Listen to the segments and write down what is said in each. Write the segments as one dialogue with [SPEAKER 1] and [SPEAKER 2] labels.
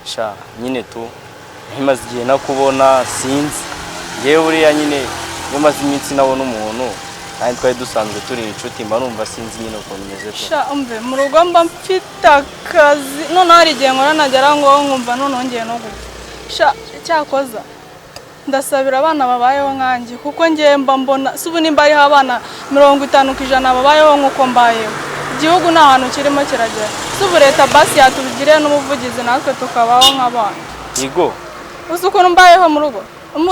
[SPEAKER 1] Sha nyine tu ntimaze igihe nakubona, sinzi ngewe buriya nyine iyo maze iminsi nabona umuntu kandi twari dusanzwe turi inshuti, mba numva sinzi nyine ukuntu meze tu.
[SPEAKER 2] Sha umve, mu rugo mba mfite akazi, noneho hari igihe nkora nagera ngo nkumva noneho ngiye no gupfa. Sha cyakoza ndasabira abana babayeho nkanjye, kuko ngewe mba mbona si ubu nimba hariho abana 50% babayeho nk'uko mbayeho, igihugu nta hantu kirimo kiragera. Si ubu leta basi yatugiriye n'ubuvugizi natwe tukabaho nk'abana.
[SPEAKER 1] Yego.
[SPEAKER 2] Uzi ukuntu mbayeho mu rugo?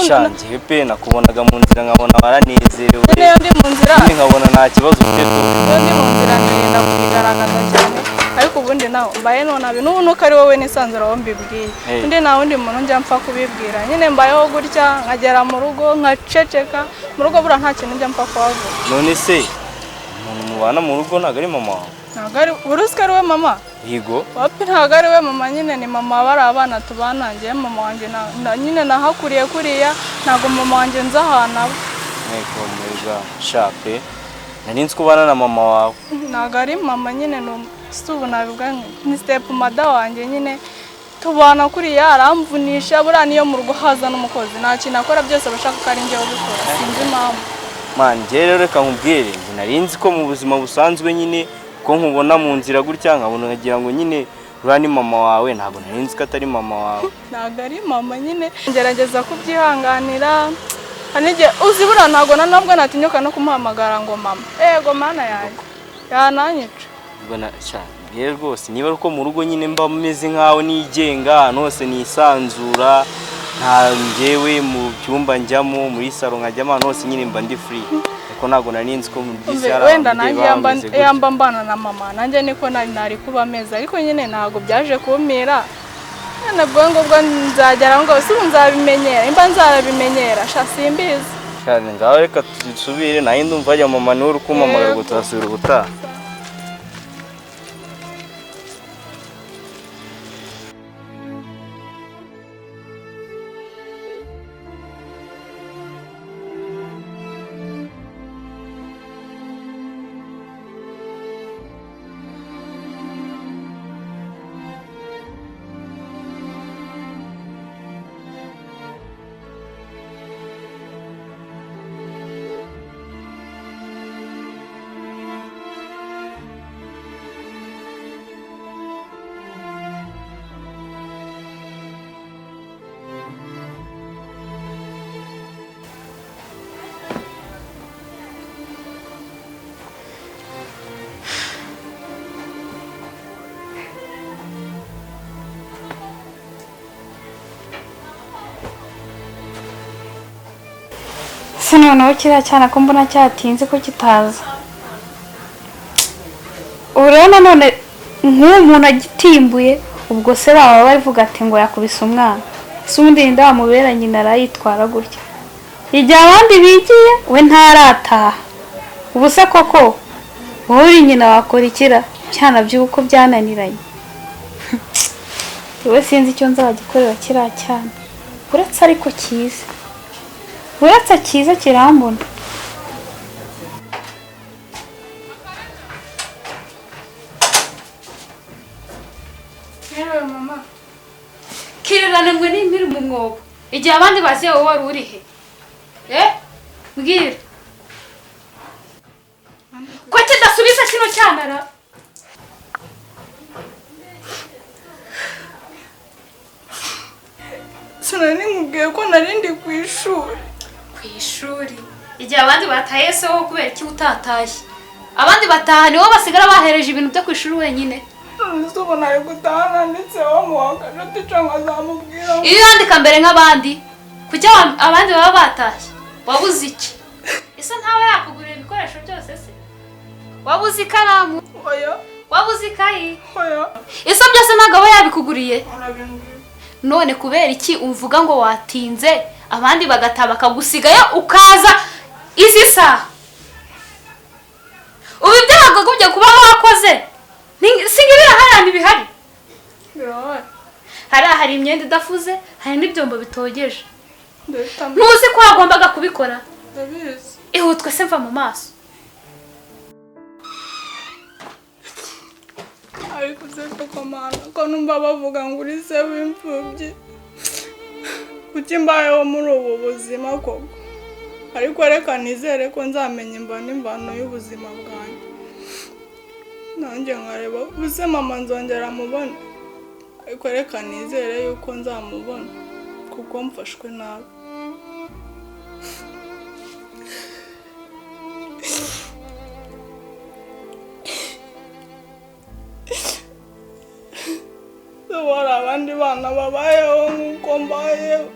[SPEAKER 1] Sha ngewe pe nakubonaga mu nzira nkabona waranezerewe.
[SPEAKER 2] Nyine iyo ndi mu nzira,
[SPEAKER 1] nyine nkabona nta kibazo ufite tu.
[SPEAKER 2] Iyo ndi mu nzira nirinda kubigaragaza cyane, ariko ubundi nawe mbaye nabi n'ubu nuko ari wowe nisanzura aho mbibwiye.
[SPEAKER 1] Hey.
[SPEAKER 2] Undi nta wundi muntu njya mpfa kubibwira, nyine mbayeho gutya nkagera mu rugo nkaceceka. Mu rugo buriya nta kintu njya mpfa kuhavuga.
[SPEAKER 1] None se umuntu mubana mu rugo ntabwo ari mama wawe?
[SPEAKER 2] Ntabwo ari buri uzi ko ari we mama.
[SPEAKER 1] Yego.
[SPEAKER 2] Wapi, ntabwo ari we mama, nyine ni mama bari abana tubana. Njyewe mama wanjye nyine nahakuriye kuriya, ntabwo mama wanjye nzi ahantu aba.
[SPEAKER 1] Nteko mwiza. Sha pe nari nzi ko ubana na mama wawe.
[SPEAKER 2] Ntabwo ari mama nyine, ni si ubu nabivuga ni step mother wanjye nyine tubana kuriya, aramvunisha. Buriya niyo mu rugo haza n'umukozi nta kintu akora, byose aba ashaka ko ari njyewe ubikora, sinzi impamvu.
[SPEAKER 1] Man, njye rero reka nkubwire, njye nari nzi ko mu buzima busanzwe nyine ko nkubona mu nzira gutya nkabona nkagira ngo nyine uriya ni mama wawe, ntabwo nari nzi ko atari mama wawe.
[SPEAKER 2] Ntabwo ari mama nyine, ngerageza kubyihanganira. Hari n'igihe uzi buriya ntabwo na nubwo natinyuka no kumuhamagara ngo mama, ego mana yanjye yananyica.
[SPEAKER 1] Ubwo na sha rero rwose niba ari uko mu rugo nyine mba meze nkaho nigenga, ahantu hose nisanzura, nta njyewe mu cyumba njyamo, muri salo nkajyamo, ahantu hose nyine mba ndi free, ariko ntabwo nari nzi ko mu by'isi hari
[SPEAKER 2] wenda
[SPEAKER 1] ababyeyi
[SPEAKER 2] nanjye
[SPEAKER 1] baba bameze gutya.
[SPEAKER 2] yamba mbana na mama nanjye niko nari kuba ameze, ariko nyine ntabwo byaje kumira. Nyine ubwo ngubwo nzagera aho ngaho, si ubu nzabimenyera, imba nzarabimenyera sha simbizi.
[SPEAKER 1] Cyane ngaho reka dusubire, nayo ndumva hajya mama niwe uri kumpamagara ngo
[SPEAKER 2] Yego.
[SPEAKER 1] turasubira ubutaha.
[SPEAKER 3] Se noneho kiriya cyana ko mbona cyatinze ko kitaza? Ubu rero nanone nk'uwo muntu agitimbuye, ubwo se baba bavuga ati ngo yakubise umwana, ese ubundi ninde wamubera nyina arayitwara gutya igihe abandi bigiye we ntarataha? Ubu se koko wowe uri nyina wakora ikira cyana by'uko byananiranye? Yewe sinzi icyo nzagikorera kiriya cyana, uretse ariko cyiza, uretse cyiza kirambona.
[SPEAKER 2] Yewe mama.
[SPEAKER 3] Kirirane ngo n'impiri mu mwobo igihe abandi baziye, wowe wari uri he? Mbwira ko kidasubiza kino cyanara.
[SPEAKER 2] Sinari nkubwiye ko nari ndi ku ishuri?
[SPEAKER 3] Ku ishuri igihe abandi bataye se wowe kubera iki utatashye? Abandi bataha nibo basigara bahereje ibintu byo ku ishuri wenyine.
[SPEAKER 2] None se ubu nari gutaha nanditse wamuhakaje tica nkazamubwira?
[SPEAKER 3] Iyo yandika mbere nk'abandi, kuki abandi baba batashye? Wabuze iki ese? Ntawe yakugurira ibikoresho byose se? Wabuze ikaramu?
[SPEAKER 2] Oya.
[SPEAKER 3] Wabuze ikayi?
[SPEAKER 2] Oya.
[SPEAKER 3] Ese byose ntabwo aba yabikuguriye?
[SPEAKER 2] Urabimbwira.
[SPEAKER 3] None kubera iki uvuga ngo watinze, abandi bagataha bakagusigayo ukaza izi saha? Ubu ibyo wakagombye kuba wakoze si ngibira hariya ntibihari?
[SPEAKER 2] Birahari.
[SPEAKER 3] Hariya hari imyenda idafuze, hari n'ibyombo bitogeje.
[SPEAKER 2] Ndabita.
[SPEAKER 3] Ntuzi ko wagombaga kubikora?
[SPEAKER 2] Ndabizi.
[SPEAKER 3] Ihutwe se, mva mu maso.
[SPEAKER 2] Ariko se koko Mana, ko numva bavuga ngo uri se w'imfubyi, kuki mbayeho muri ubu buzima koko? Ariko reka nizere ko nzamenya imva n'imvano y'ubuzima bwanjye, nanjye nkareba ubuse mama nzongera mubone. Ariko reka nizere yuko nzamubona kuko mfashwe nabi. Hari abandi bana babayeho nk'uko mbayeho.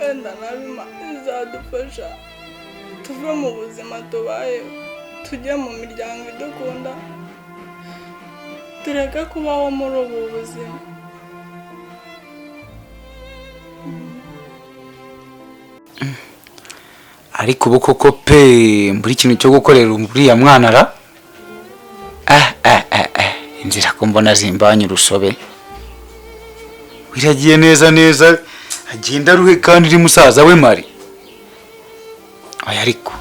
[SPEAKER 2] Wenda nabi izadufasha tuve mu buzima tubayeho, tujye mu miryango idukunda, tureke kubaho muri ubu buzima.
[SPEAKER 4] Ariko ubu koko pe mburi ikintu cyo gukorera uriya mwana ra inzira ko mbona zimbanye urusobe. Wiragiye neza neza agenda aruhe kandi uri musaza we Mari. Oya ariko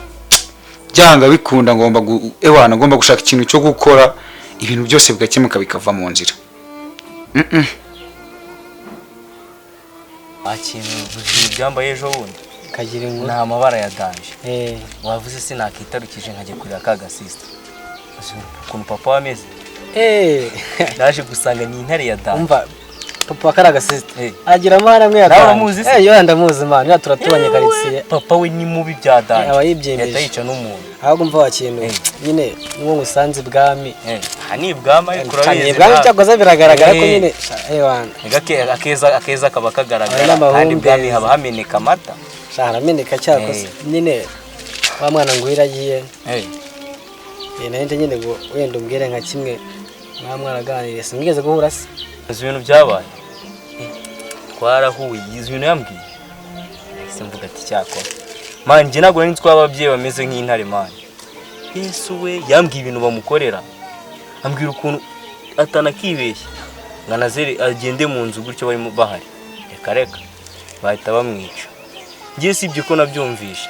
[SPEAKER 4] byanga bikunda ngomba ewana ngomba gushaka ikintu cyo gukora, ibintu byose bigakemuka bikava mu nzira.
[SPEAKER 1] Akintu byambaye ejo bundi
[SPEAKER 5] kagira inkuru
[SPEAKER 1] nta mabara ya danje. Wavuze sinakitarukije nkajya kurira ka gasista. Ukuntu papa wameze. Naje gusanga ni intare ya danje.
[SPEAKER 5] Umva papa wa karaga sister agira amahara amwe ya danje. Yo ndamuzi man, ya turaturanye karitsiye.
[SPEAKER 1] Papa we ni mubi bya danje.
[SPEAKER 5] Aba yibyemeje.
[SPEAKER 1] Yatayica n'umuntu.
[SPEAKER 5] Ahubwo umva wakintu nyine nwo ngusanze ibwami.
[SPEAKER 1] Aha ni ibwami ariko urabizi.
[SPEAKER 5] Ibwami cyakoze biragaragara ko nyine wana.
[SPEAKER 1] Akeza akeza kaba kagaragara kandi ibwami haba hameneka amata.
[SPEAKER 5] Harameneka cyakoze nyine wa mwana ngo iragiye. Nahita nyine ngo wenda umbwire nka kimwe mwa mwaraganiriye simwigeze guhura se?
[SPEAKER 1] Izi bintu byabaye twarahuye, izi bintu yambwiye nahise mvuga ati cyakora man njye ntabwo nari nzi ko ababyeyi bameze nk'intare man. Yesu we yambwiye ibintu bamukorera, ambwira ukuntu atanakibeshya ngo anazere agende mu nzu gutyo barimo bahari, reka reka bahita bamwica. Ngiye sibye ko nabyumvishe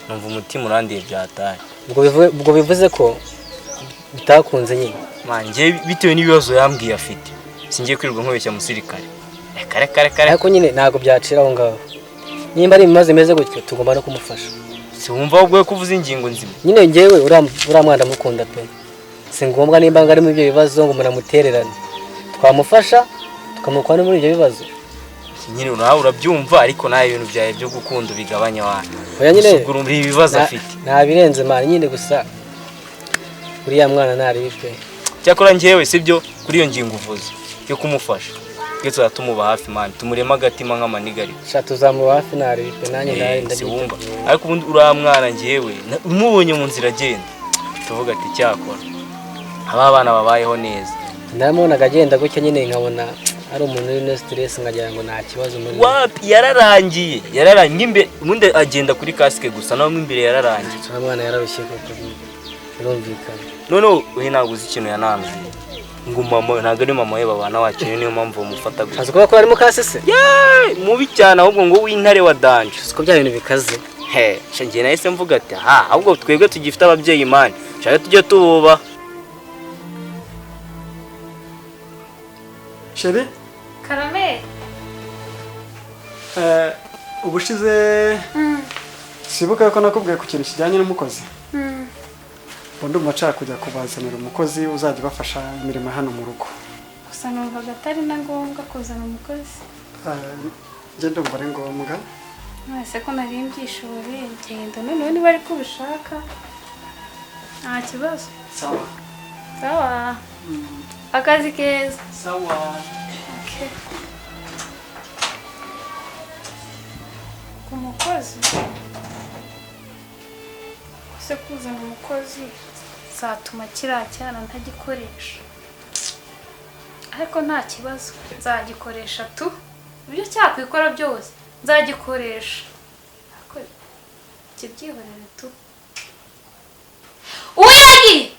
[SPEAKER 1] numva umutima urandiye byataye.
[SPEAKER 5] Ubwo bivuze ko bitakunze nyine
[SPEAKER 1] manje bitewe n'ibibazo yambwiye afite, singiye kwirirwa nkubeshya musirikare. Reka reka reka.
[SPEAKER 5] Ariko nyine ntago byacira aho ngaho, nimba ari ibibazo bimeze gutyo tugomba no kumufasha.
[SPEAKER 1] Si wumva ubwo kuvuza ingingo nzima
[SPEAKER 5] nyine ngewe uriya mwana ndamukunda pe, si ngombwa nimba ari muri ibyo bibazo ngo munamutererane, twamufasha tukamukura muri ibyo bibazo
[SPEAKER 1] nyine nawe urabyumva. Ariko nawe ibintu byawe byo gukunda bigabanya wana.
[SPEAKER 5] Oya nyine
[SPEAKER 1] muri ibibazo afite
[SPEAKER 5] nta birenze man nyine, gusa uriya mwana ntari pe.
[SPEAKER 1] Cyakora njyewe sibyo kuri iyo ngingo uvuze yo kumufasha, twe tuzatumuba hafi man, tumurema agatima nk'amanigari.
[SPEAKER 5] Sha tuzamuba hafi ntari pe, nanjye
[SPEAKER 1] ndabyumva. Ariko ubundi uriya mwana njyewe umubonye mu nzira agenda tuvuga ati cyakora aba bana babayeho neza.
[SPEAKER 5] Ndamubonaga agenda gutya nyine nkabona ari umuntu uri no stress nkagira ngo nta kibazo muri
[SPEAKER 1] wapi. Yararangiye imbere, ubundi agenda kuri casque gusa naho imbere yararangiye.
[SPEAKER 5] Uriya mwana yararushye koko birumvikana.
[SPEAKER 1] None we ntabwo uzi ikintu yanambye ngo mama ntabwo ari mama we babana wacu, niyo mpamvu bamufata gutya.
[SPEAKER 5] Azi kuba ko ari mukase se?
[SPEAKER 1] Mubi cyane ahubwo ngo w'intare wa danje.
[SPEAKER 5] Siko bya bintu bikaze.
[SPEAKER 1] Ngiye nahise mvuga ati ha ahubwo twebwe tugifite ababyeyi man, shaka tujye tububa.
[SPEAKER 6] Chérie?
[SPEAKER 3] Karame.
[SPEAKER 6] Ubushize sibuka ko nakubwiye ku kintu kijyanye n'umukozi. Ubu ndumva nshaka kujya kubazanira umukozi uzajya ubafasha imirimo hano mu rugo.
[SPEAKER 3] Gusa numvaga atari na ngombwa kuzana umukozi.
[SPEAKER 6] Njye ndumva ari ngombwa.
[SPEAKER 3] Mwese ko nari mbyishoboye ngenda noneho niba ariko ubishaka nta kibazo.
[SPEAKER 6] Sawa.
[SPEAKER 3] Sawa. Akazi keza.
[SPEAKER 6] Sawa.
[SPEAKER 3] Okay. Umukozi se kuzana umukozi zatuma kiriya cyana ntagikoresha, ariko nta kibazo nzagikoresha tu, ibyo cyakwikora byose nzagikoresha, ariko kibyihorere tu. Uwiragiye